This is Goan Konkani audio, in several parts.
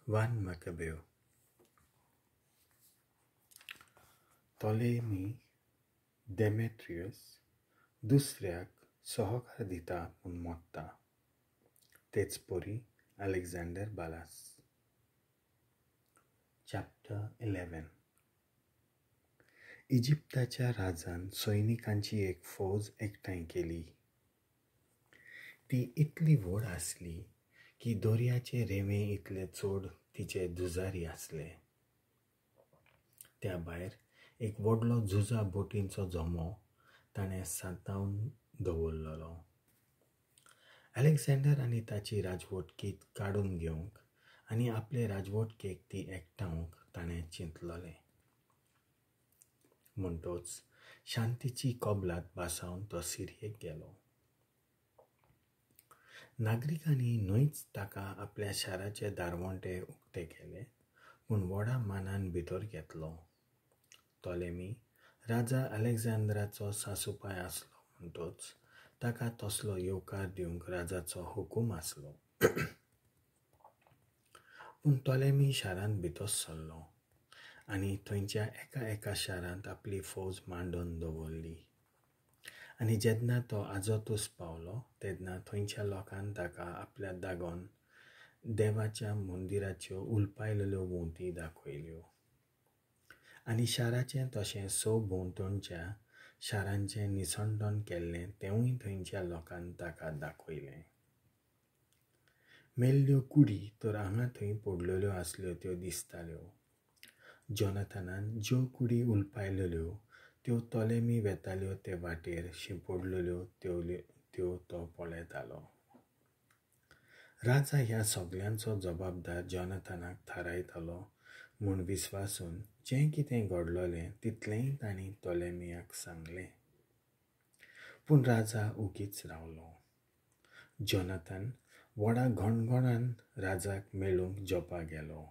1 मॅकॅब्यो. टॉलेमी डेमेट्रियस दुसऱ्याक सहकार दिता पूण मोडटा, तेच परी अलेक्झांडर बालास. चॅप्टर 11. इजिप्ताच्या राजान सैनिकांची एक फौज एकठांय केली. ती इतली व्हड आसली की दर्याचे रेंवे इतले चड तिचे झुजारी आसले. त्या भायर एक व्हडलो झुजा बोटींचो जमो ताणें सांतावन दवरलेलो. अलेक्झांडर आनी ताची राजवटकी काडून घेवंक आनी आपले राजवटकेक ती एकठावंक ताणें चिंतलेलें. म्हणटोच शांतीची कबलात भासावन तो सिरियेक गेलो. नागरिकांनी न्हयच ताका आपल्या शाराचे दारवंटे उक्ते केले, पूण व्हडा मानान भितर घेतलो. टॉलेमी राजा अलेक्झांडराचो सासूपाय आसलो, म्हणटोच ताका तसलो येवकार दिवंक राजाचो हुकूम आसलो. पूण टॉलेमी शारांत भितर सरलो आनी थंयच्या एका एका शारांत आपली फौज मांडून दवरली. आनी जेन्ना तो आजोतूस पावलो तेन्ना थंयच्या लोकान ताका आपल्या दागोन देवाच्या मंदिराच्यो उलपायलेल्यो वोंती दाखयल्यो आनी शाराचें तशें स भोंवतणच्या शारांचें निसंडण केल्लें तेंवूय थंयच्या लोकान ताका दाखयलें. मेल्ल्यो कुडी तर हांगा थंय पडलेल्यो आसल्यो त्यो दिसताल्यो. जोनाथनान ज्यो कुडी उलपायलेल्यो त्यो टॉलेमी वेताल्यो ते वाटेर शिंपडलेल्यो त्यो तो पळयतालो. राजा ह्या सगल्यांचो जबाबदार जोनाथनाक थारायतालो म्हूण विस्वासून जें कितें घडलेलें तितलेंय तांणी टॉलेमियाक सांगलें. पूण राजा ओगीच रावलो. जोनाथन व्हडा घणघणान राजाक मेळूंक जोपा गेलो.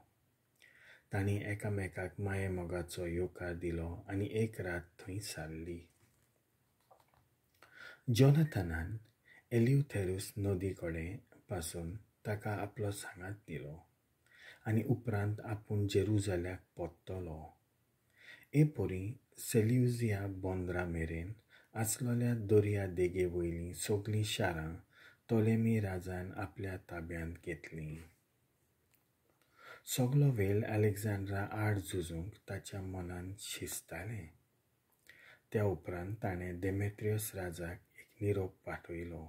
तांणी एकामेकाक माये मोगाचो येवकार दिलो आनी एक रात थंय सारली. जोनाथनान एल्युथेरूस नदी कडेन पासून ताका आपलो सांगात दिलो आनी उपरांत आपूण जेरुजाल्याक परतलो. हे परी सेल्युजिया बंदरा मेरेन आसलेल्या दर्या देगे वयलीं सगळीं शारां टॉलेमी राजान आपल्या ताब्यांत घेतलीं. सगलो वेळ अलेक्झांडरा आड झुजूंक ताच्या मनांत शिजतालें. त्या उपरांत ताणें डेमेट्रियस राजाक एक निरोप पाठयलो.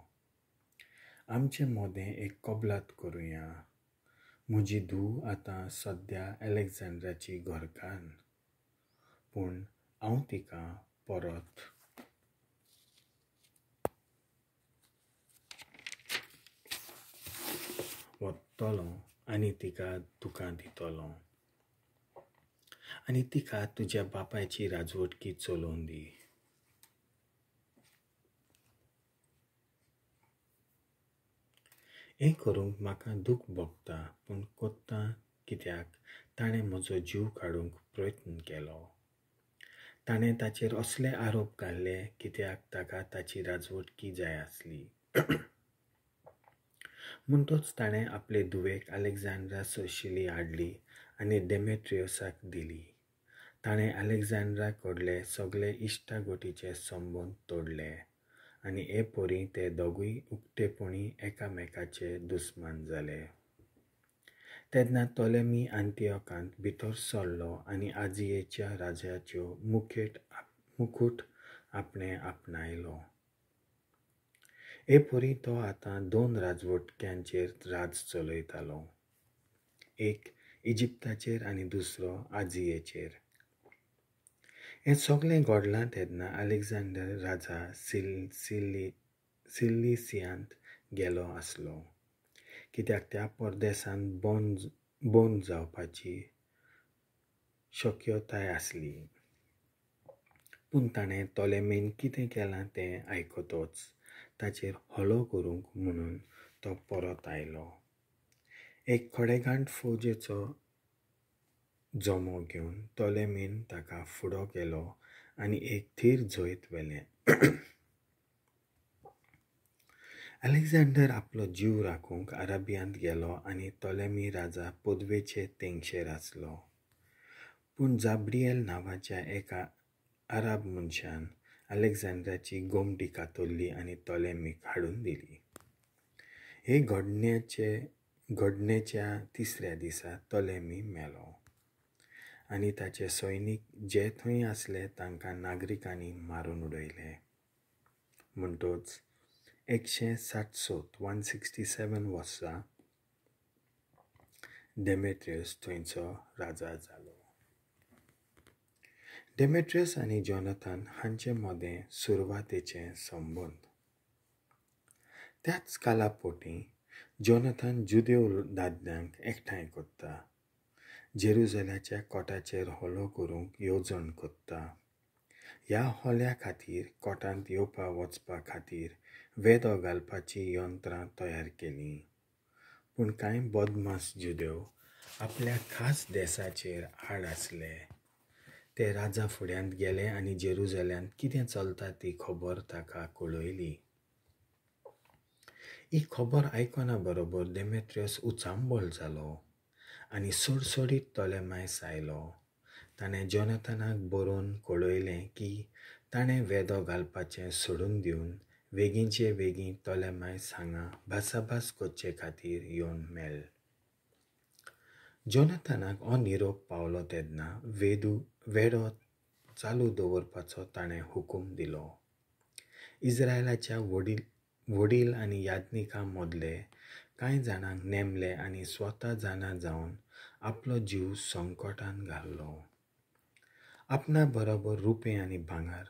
आमचे मदें एक कबलात करुया. म्हजी धूव आतां सद्या अलेक्झांडराची घरकान्न, पूण हांव तिका परत वतलो आनी तिका तुका दितलो आनी तिका तुज्या बापायची राजवटकी चलोवन दी. हें करूंक म्हाका दूख भोगता, पूण कोत्ता कित्याक ताणें म्हजो जीव काडूंक प्रयत्न केलो. ताणें ताचेर असले आरोप घाल्ले कित्याक ताका ताची राजवटकी जाय आसली. म्हणटोच ताणें आपले धुवेक अलेक्झांड्रा सोशिली हाडली आनी डेमेट्रियसाक दिली. ताणें अलेक्झांड्रा कडले सगळे इश्टागोटीचे संबंद तोडले आनी हे परी ते दोगूय उक्तेपणी एकामेकाचे दुस्मान जाले. तेन्ना टॉलेमी आंतिओकांत भितर सरलो आनी आजियेच्या राजाच्यो मुकुट आपणें आपणायलो. हे परी तो आतां 2 राजवटक्यांचेर राज चलयतालो, एक इजिप्ताचेर आनी दुसरो आजियेचेर. हें सगळें घडलां तेन्ना अलेक्झांडर राजा सिलिसियांत गेलो आसलो, कित्याक त्या परदेसांत बंद जावपाची शक्यताय आसली. पूण ताणें टॉलेमीन कितें केलां तें आयकतोच ताचेर हलो करूंक म्हणून तो परत आयलो. एक खडेगांठ फौजेचो जमो घेवन टॉलेमीन ताका फुडो केलो आनी एक थीर जैत व्हेलें. अलेक्झांडर आपलो जीव राखूंक अरेबियांत गेलो आनी टॉलेमी राजा पदवेचे तेंगशेर आसलो. पूण जाब्रिएल नांवाच्या एका अरब मनशान अलेक्झांडराची गोमटी कातरली आनी टॉलेमीक हाडून दिली. हे घडणेच्या तिसऱ्या दिसा टॉलेमी मेलो आनी ताचे सैनीक जे थंय आसले तांकां नागरिकांनी मारून उडयले. म्हणटच 167 वर्सा डेमेट्रियस थंयचो राजा जालो. डेमेट्रियस आनी जोनाथन हांचे मदें सुरवातेचे संबंद. त्याच कालापोटी जोनाथन जुदेव दादल्यांक एकठांय करता, जेरुजलाच्या कोटाचेर हल्लो करूंक येवजण करता. ह्या हल्ल्या खातीर कोटांत येवपा वचपा खातीर वेदो घालपाची यंत्रां तयार केलीं. पूण कांय बदमास जुदेव आपल्या खास देसाचेर आड आसले. ते राजा फुड्यांत गेले आनी जेरुजल्यांत कितें चलता ती खबर ताका कळयली. ही खबर आयकना बरोबर डेमेट्रियस उचांबळ जालो आनी सोडसोडीत टॉलेमायस आयलो. ताणें जोनाथनाक बरोवन कळयलें की ताणें वेदो घालपाचें सोडून दिवन वेगींचे वेगीं टॉलेमायस हांगा भासाभास करचे खातीर येवन मेळ. जोनाथनाक हो निरोप पावलो तेन्ना वेडो चालू दवरपाचो ताणें हुकूम दिलो. इस्रायलाच्या वडील आनी याज्ञिकां मदले कांय जाणांक नेमले आनी स्वता जाणा जावन आपलो जीव संकटान घाल्लो. आपणा बरोबर रुपें आनी भांगर,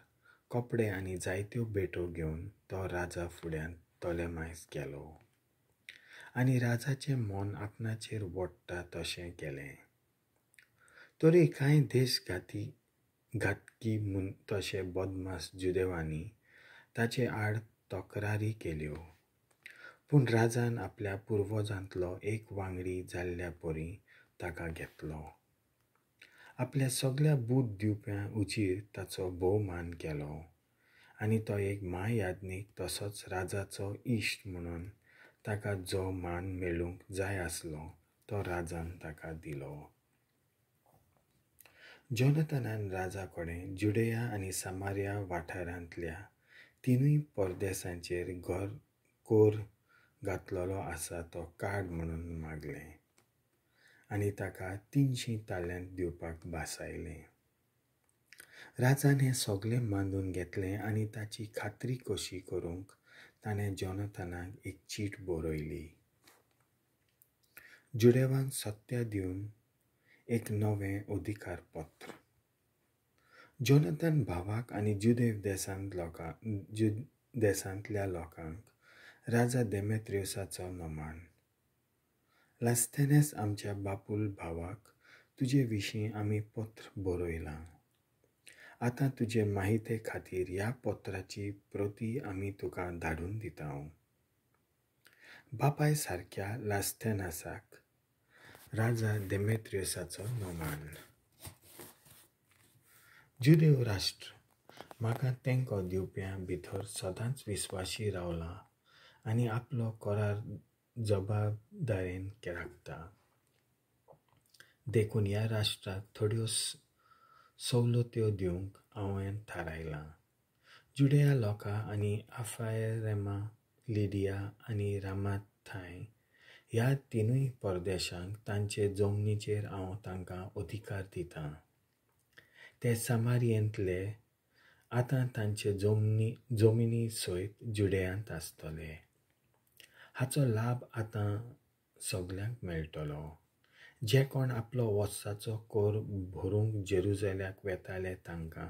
कपडे आनी जायत्यो भेटो घेवन तो राजा फुड्यांत टॉलेमायस गेलो आनी राजाचें मन आपणाचेर वडटा तशें केलें. तरी कांय देशघाती घातकी म्हूण तशे बदमास जुदेवांनी ताचे आड तक्रारी केल्यो. पूण राजान आपल्या पुर्वजांतलो एक वांगडी जाल्ल्या परी ताका घेतलो. आपल्या सगळ्या बूद दिवप्यां उजीर ताचो भोवमान केलो आनी तो एक म्हायाज्ञीक तसोच राजाचो इश्ट म्हणून ताका जो मान मेळूंक जाय आसलो तो राजान ताका दिलो. जोनाथनान राजा कडेन जुडेया आनी सामारिया वाठारांतल्या तिनूय परदेसांचेर घर कोर घातलेलो आसा तो काड म्हणून मागलें आनी ताका 300 ताल्यांत दिवपाक भासायलें. राजान हें सगळें मानून घेतलें आनी ताची खात्री कशी करूंक ताणें जोनाथनाक एक चीट बरयली. जुडेवांक सत्या दिवन एक नवें अधिकारपत्र. जोनाथन भावाक आनी जुदेव देसांतल्या लोकांक राजा डेमेट्रियसाचो नमान. लास्थेनेस आमच्या बापूल भावाक तुजे विशीं आमी पत्र बरयलां. आतां तुजे माहिती खातीर ह्या पत्राची प्रती आमी तुका धाडून दिता. बापाय सारक्या लास्थेनासाक राजा डेमेट्रियसाचो नमान. जुदेव राष्ट्र म्हाका तेंको दिवप्यां भितर सदांच विस्वाशी रावला आनी आपलो करार जबाबदारेन राखता. देखून ह्या राष्ट्राक थोड्यो सवलत्यो दिवंक हांवें थारायलां. जुडेया लोकां आनी आफायरेमा, लिडिया आनी रामाथाय ह्या तिनूय परदेशांक तांचे जमनीचेर हांव तांकां अधिकार दितां. ते सामारियेंतले आतां तांचे जमिनी सयत जुडेयांत आसतले. हाचो लाभ आतां सगल्यांक मेळटलो. जे कोण आपलो वर्साचो कोर भरूंक जेरुजल्याक वेताले तांकां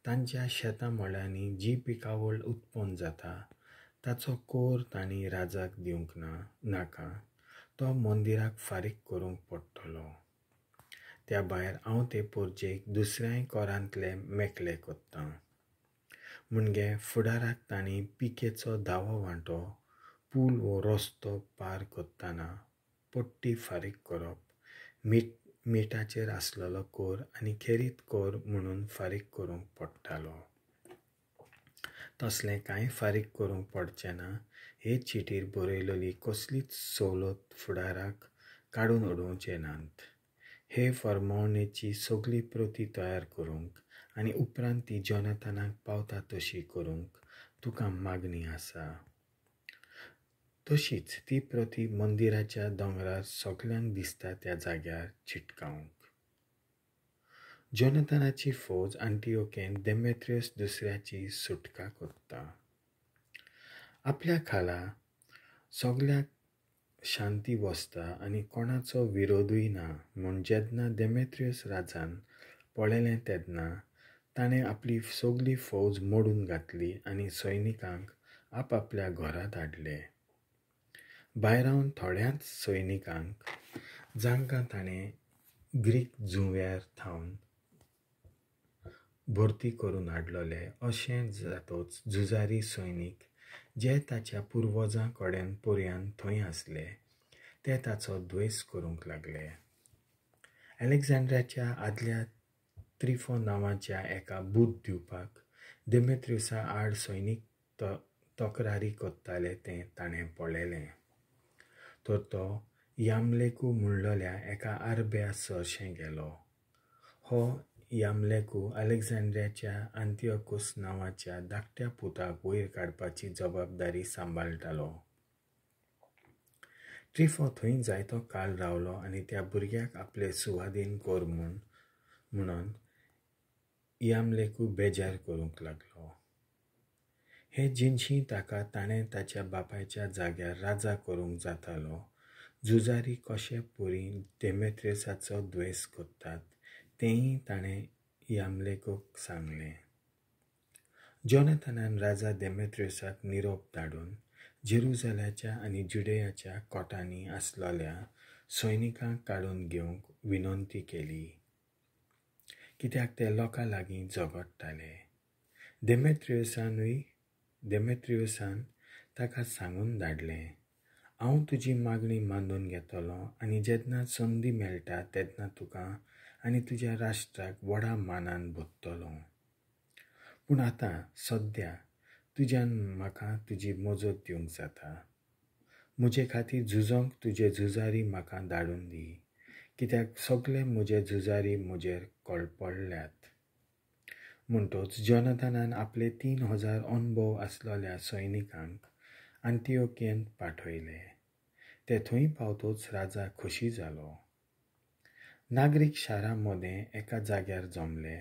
तांच्या शेतां मळ्यांनी जी पिकावळ उत्पन्न जाता ताचो कोर तांणी राजाक दिवंक नाका, तो मंदिराक फारीक करूंक पडटलो. त्या भायर हांव ते पोरजेक दुसऱ्याय कोरांतले मेकळे करतां. म्हणजे फुडाराक तांणी पिकेचो दावो वांटो, पूल वो रस्तो पार करतना पट्टी फारीक करप, मिठाचेर आसलेलो कोर आनी खेरीत कोर म्हणून फारीक करूंक पडटालो. तसलें कांय फारीक करूंक पडचें ना हे चिटीर बरयलेली कसलीच सवलत फुडाराक काडून उडोवचे नात. हे फर्मावणेची सगळी प्रती तयार करूंक आनी उपरांत ती जोनाथनाक पावता तशी करूंक तुका मागणी आसा. तशीच ती प्रती मंदिराच्या दोंगरार सगल्यांक दिसता त्या जाग्यार चिटकावंक. जोनाथनाची फौज आंटिओकेन देमेत्रियस दुसऱ्याची सुटका करता. आपल्या खाला सगल्याक शांती वसता आनी कोणाचो विरोधूय ना म्हूण जेन्ना देमेत्रियस राजान पळयलें तेन्ना ताणें आपली सगली फौज मोडून घातली आनी सैनिकांक आपआपल्या घरा धाडले. भायरावन थोड्याच सैनिकांक जांकां ताणें ग्रीक जुंव्यार थावन भरती करून हाडलेले अशें जातोच झुजारी सैनीक जे ताच्या पुर्वजां कडेन पर्यान थंय आसले ते ताचो द्वेस करूंक लागले. अलेक्झांड्राच्या आदल्या त्रिफो नांवाच्या एका बूद दिवपाक देमेत्रियसा आड सैनीक तक्रारी करताले तें ताणें पळयलें. तर तो यामलेकू म्हणलेल्या एका आरब्या सरशें गेलो. हो यामलेकू अलेक्झांड्रियाच्या आंतिओकूस नांवाच्या धाकट्या पुताक वयर काडपाची जबाबदारी सांबाळटालो. ट्रिफो थंय जायतो काळ रावलो आनी त्या भुरग्याक आपले सुवादीन कर म्हणून यामलेकू बेजार करूंक लागलो. हे जिनशी ताका ताणें ताच्या बापायच्या जाग्यार राजा करूंक जातालो. झुजारी कशे पुरी देमेत्रियसाचो द्वेस करतात तेंय ताणें यामलेकूक सांगलें. जोनाथनान राजा देमेत्रियसाक निरोप धाडून जेरुजाल्याच्या आनी जुडेयाच्या कोटांनी आसलेल्या सैनिकांक काडून घेवंक विनंती केली, कित्याक ते लोकां लागीं झगडटाले. देमेत्रियसान ताका सांगून धाडलें, हांव तुजी मागणी मानून घेतलो आनी जेन्ना संदी मेळटा तेन्ना तुका आनी तुज्या राष्ट्राक व्हडा मानान भोगतलो. पूण आतां सद्या तुज्यान म्हाका तुजी मजत दिवंक जाता. म्हजे खातीर झुजोंक तुजे झुजारी म्हाका धाडून दी, कित्याक सगळे म्हजे झुजारी म्हजेर कळपडल्यात. म्हणटच जोनाथनान आपले 3000 अणभव आसलेल्या सैनिकांक आंटिओकेंत पाठयले. ते थंय पावतोच राजा खोशी जालो. नागरीक शारा मदें एका जाग्यार जमले.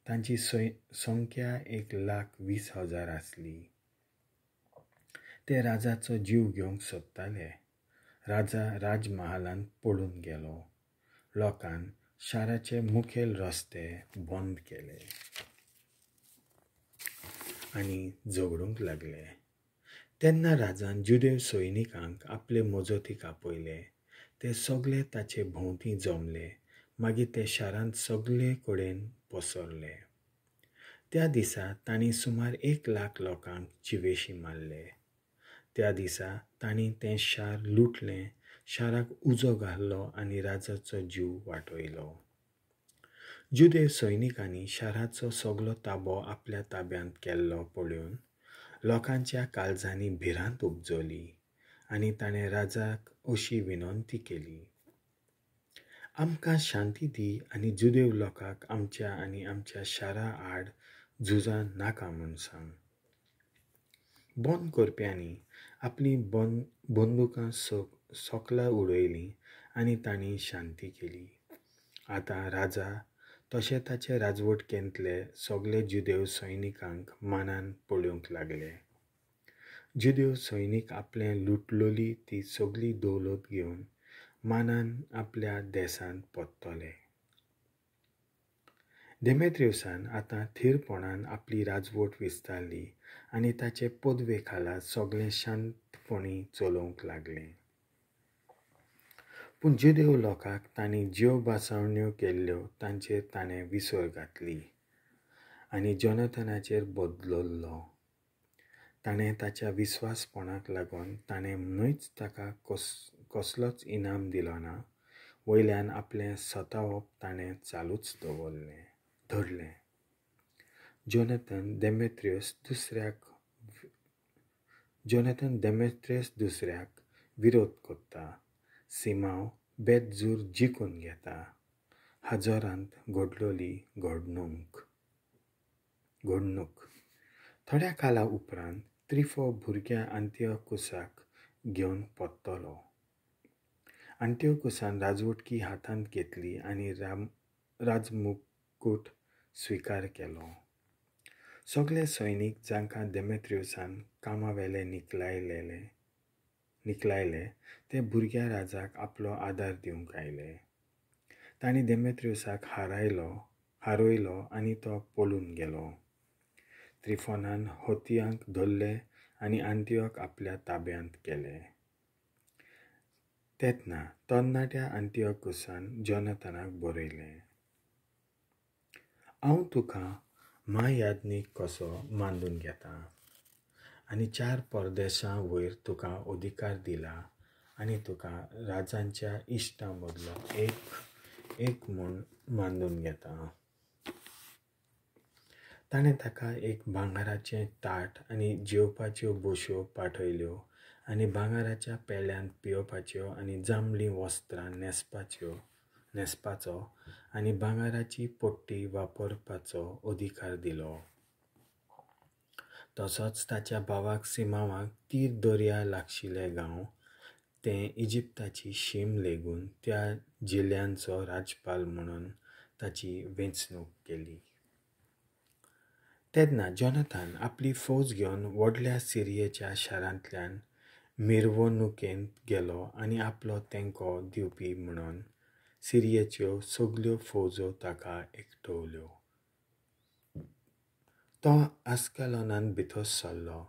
तांची संख्या 1,20,000 आसली. ते राजाचो जीव घेवंक सोदताले. राजा राजमहालांत पळून गेलो. लोकान शाराचे मुखेल रस्ते बंद केले आनी झगडूंक लागले. तेन्ना राजान जुदेव सैनिकांक आपले मजतीक आपयले. ते सगळे ताचे भोंवती जमले. मागीर ते शारांत सगळे कडेन पसरले. त्या दिसा तांणी सुमार 1,00,000 लोकांक जिवेशी मारले. त्या दिसा तांणी तें शार लुटलें, शाराक उजो घालो आनी राजाचो जीव वाटयलो. जुदेव सैनिकांनी शाराचो सगलो ताबो आपल्या ताब्यांत केल्लो पळोवन लोकांच्या काळजांनी भिरांत उपजली आनी ताणें राजाक अशी विनंती केली, आमकां शांती दी आनी जुदेव लोकांक आमच्या आनी आमच्या शारा आड झुजां नाका म्हूण सांग. बंद करप्यांनी आपलीं बंदुकां सोकला उडयलीं आनी तांणी शांती केली. आतां राजा तशें ताचे राजवटकेंतले सगळे जुदेव सैनिकांक मानान पळोवंक लागले. जुदेव सैनीक आपलें लुटलोली ती सगळी दौलत घेवन मानान आपल्या देशांत परतले. देमेत्रियसान आतां थीरपणान आपली राजवट विस्तारली आनी ताचे पदवे खाला सगळें शांतपणी चलोवंक लागलें. पूण जुदेव लोकांक तांणी ज्यो भासावण्यो केल्ल्यो तांचेर ताणें विसर घातली आनी जोनाथनाचेर बदललो. ताणें ताच्या विस्वासपणाक लागून ताणें न्हयच ताका कसलोच इनाम दिलो ना, वयल्यान आपलें सतावप ताणें चालूच धरलें. जोनाथन देमेत्रियस दुसऱ्याक जोनाथन देमेत्रियस दुसऱ्याक विरोध करता. सिमांव बेतजूर जिखून घेता. हजोरांत घडलोली घडणूक. थोड्या काळा उपरांत त्रिफो भुरग्या आंतिओकुसाक घेवन परतलो. आंतिओकुसान राजवटकी हातांत घेतली आनी राजमुकूट स्विकार केलो. सगळे सैनीक जांकां देमेत्रियसान कामावेले निकलायले ते भुरग्या राजाक आपलो आदार दिवंक आयले. तांणी देमेत्रियसाक हारयलो आनी तो पळून गेलो. त्रिफोनान हतयांक धरले आनी आंतिओक आपल्या ताब्यांत केले. तेन्ना तरणाट्या आंतिओकुसान जोनाथनाक बरयलें, हांव तुका म्हायाज्ञीक कसो मानून घेता आनी 4 परदेशां वयर तुका अधिकार दिला आनी तुका राजांच्या इश्टां मदलो एक म्हूण मानून घेता. ताणें ताका एक भांगराचें ताट आनी जेवपाच्यो बश्यो पाठयल्यो आनी भांगराच्या पेल्यांत पिवपाच्यो आनी जांबळीं वस्त्रां न्हेसपाचो आनी भांगराची पट्टी वापरपाचो अधिकार दिलो. तसोच ताच्या भावाक सिमांवाक तीर दर्या लागशिल्ले गांव तें इजिप्ताची शीम लेगून त्या जिल्ल्यांचो राजपाल म्हणून ताची वेंचणूक केली. तेन्ना जोनाथन आपली फौज घेवन व्हडल्या सिरियेच्या शारांतल्यान मिरवणुकेंत गेलो आनी आपलो तेंको दिवपी म्हणून सिरियेच्यो सगल्यो फौजो ताका एकटवल्यो. तो आस्कलोनांत भितर सरलो.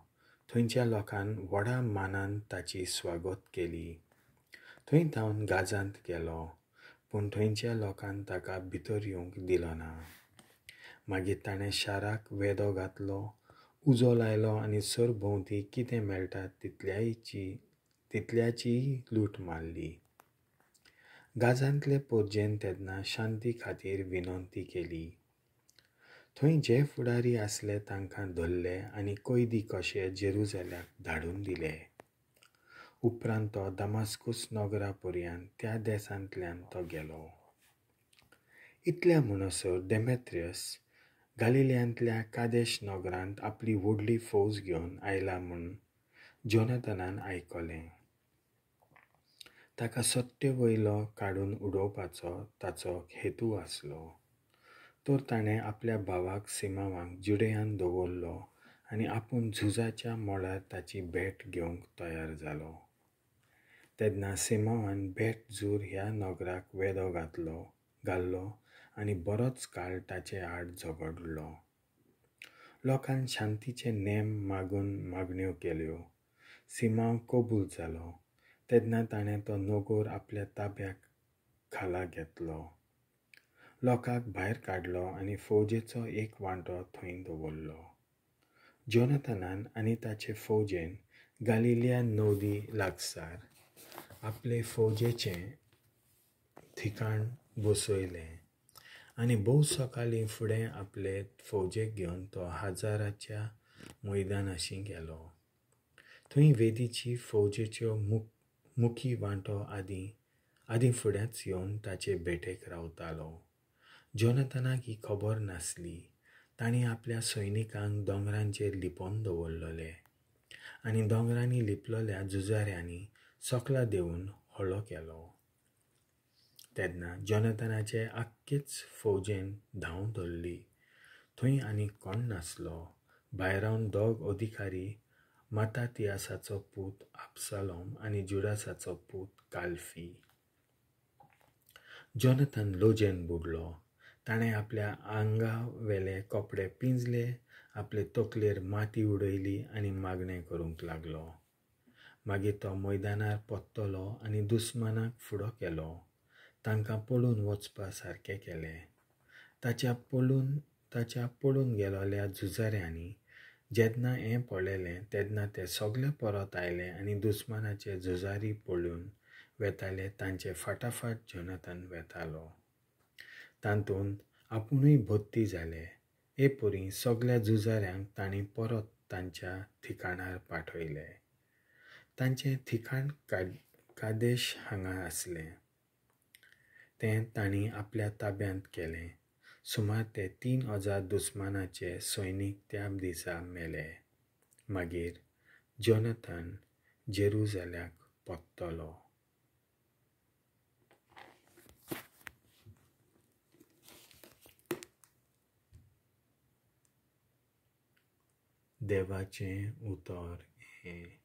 थंयच्या लोकान व्हडा मानान ताची स्वागत केली. थंय थावन गाजांत गेलो, पूण थंयच्या लोकान ताका भितर येवंक दिलो ना. मागीर ताणें शाराक वेदो घातलो, उजो लायलो आनी सरभोंवती कितें मेळटा तितल्याचीय लूट मारली. गाजांतले पोरजेन तेन्ना शांती खातीर विनंती केली. थंय जे फुडारी आसले तांकां धरले आनी कैदी कशे जेरुजाल्याक धाडून दिले. उपरांत तो दमास्कूस नगरा पर्यंत त्या देशांतल्यान तो गेलो. इतल्या म्हणसर देमेत्रियस गालिलियांतल्या कादेश नगरांत आपली व्हडली फौज घेवन आयला म्हूण जोनाथनान आयकलें. ताका सत्ते वयलो काडून उडोवपाचो ताचो हेतू आसलो. तर ताणें आपल्या भावाक सिमांवाक जुडेयान दवरलो आनी आपूण झुजाच्या मळार ताची भेट घेवंक तयार जालो. तेन्ना सिमांवान बेतजूर ह्या नगराक वेदो घाल्लो आनी बरोच काळ ताचे आड झगडलो. लोकान शांतीचे नेम मागून मागण्यो केल्यो. सिमांव कबूल जालो. तेन्ना ताणें तो नगर आपल्या ताब्याक खाला घेतलो. लोकांक भायर काडलो आनी फौजेचो एक वांटो थंय दवरलो. जोनाथनान आनी ताचे फौजेन गालिलिया नदी लागसार आपले फौजेचें ठिकाण बसयलें आनी भोव सकाळीं फुडें आपले फौजेक घेवन तो हजाराच्या मैदानाशी गेलो. थंय वेदीची फौजेच्यो मुखी वांटो आदीं फुड्यांच येवन ताचे भेटेक रावतालो. जोनाथनाक ही खबर नासली. तांणी आपल्या सैनिकांक दोंगरांचेर लिपोवन दवरलेले आनी दोंगरांनी लिपलेल्या झुजाऱ्यांनी सकला देंवून हल्लो केलो. तेन्ना जोनाथनाचे आख्खेच फौजेन धांव धरली. थंय आनी कोण नासलो. भायरावन दोग अधिकारी, मातातियासाचो पूत आपसालोम आनी जुडासाचो पूत काल्फी. जोनाथन लजेन बुडलो. ताणें आपल्या आंगावेले कपडे पिंजले, आपले तकलेर माती उडयली आनी मागणें करूंक लागलो. मागीर तो मैदानार परतलो आनी दुस्मानाक फुडो केलो. तांकां पळून वचपा सारकें केलें. ताच्या पळून गेलोल्या झुजाऱ्यांनी जेन्ना हें पळयलें तेन्ना ते सगळे परत आयले आनी दुस्मानाचे झुजारी पळून वेताले तांचे फाटाफाट जोनाथन वेतालो. तातूंत आपुणूय भरती जाले. हे परी सगळ्या झुजाऱ्यांक तांणी परत तांच्या ठिकाणार पाठयले. तांचें थिकाण कादेश हांगा आसलें. तें तांणी आपल्या ताब्यांत केलें. सुमार ते 3000 दुस्मानाचे सैनीक त्या दिसा मेले. मागीर जोनाथन जेरुजाल्याक परतलो. देवाचें उतर हें.